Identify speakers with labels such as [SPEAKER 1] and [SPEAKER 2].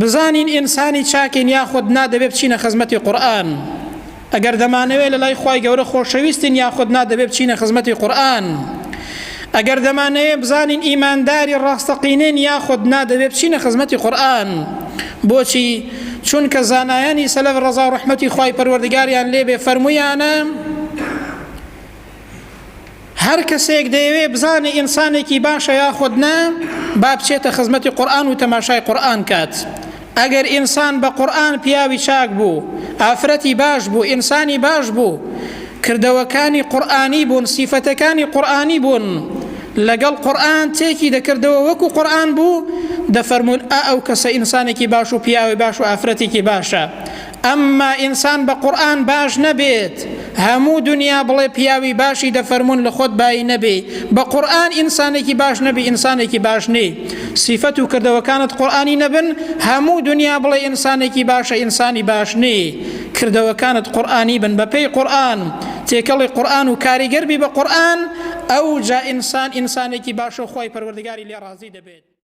[SPEAKER 1] بزانین ئینسانی چاکین یاخود نا دەبێ بچینە خزمەتی قورئان ئەگەر دەمانەوێ لە لای خوای گەورە خۆشەویستین یاخود نا دەبێ بچینە خزمەتی قورئان ئەگەر دەمانەوێ بزانین ئیمانداری ڕاستەقینەین یاخود نا دەبێ بچینە خزمەتی قورئان بۆچی چونکە زانایانی سەلەف ڕەزا و ڕەحمەتی خوای پەروەردگاریان لێبێ فەرموویانە هەر کەسێک دەیەوێ بزانێ ئینسانێکی باشە یاخود نا با بچێتە خزمەتی قورئان و تەماشای قورئان کات ئەگەر ئینسان بە قورئان پیاوی چاک بوو ئافرەتی باش بوو ئینسانی باش بوو کردەوەکانی قورئانی بوون سیفەتەکانی قورئانی بوون لەگەڵ قورئان تێکی دەکردەوە وەکو قورئان بوو دەفەرموون ئا ئەو کەسە ئینسانێکی باش و پیاوی باش و ئافرەتێکی باشە ئەمما ئینسان بە قورئان باش نەبێت هەموو دونیا بڵێ پیاوی باشی دەفەرموون لە خۆت بایی نەبێی بە قورئان ئینسانێکی باش نەبی ئینسانێکی باش نی سیفەت و کردەوەکانت قورئانی نەبن هەموو دونیا بڵێ ئینسانێکی باشە ئینسانی باش نی کردەوەکانت قورئانی بن بەپێی قورئان تێکەڵی قورئان و کاریگەر بی بە قورئان ئەوجا ئینسان ئینسانێکی باشە و خوای پەروەردگاری لێ ڕازی دەبێت.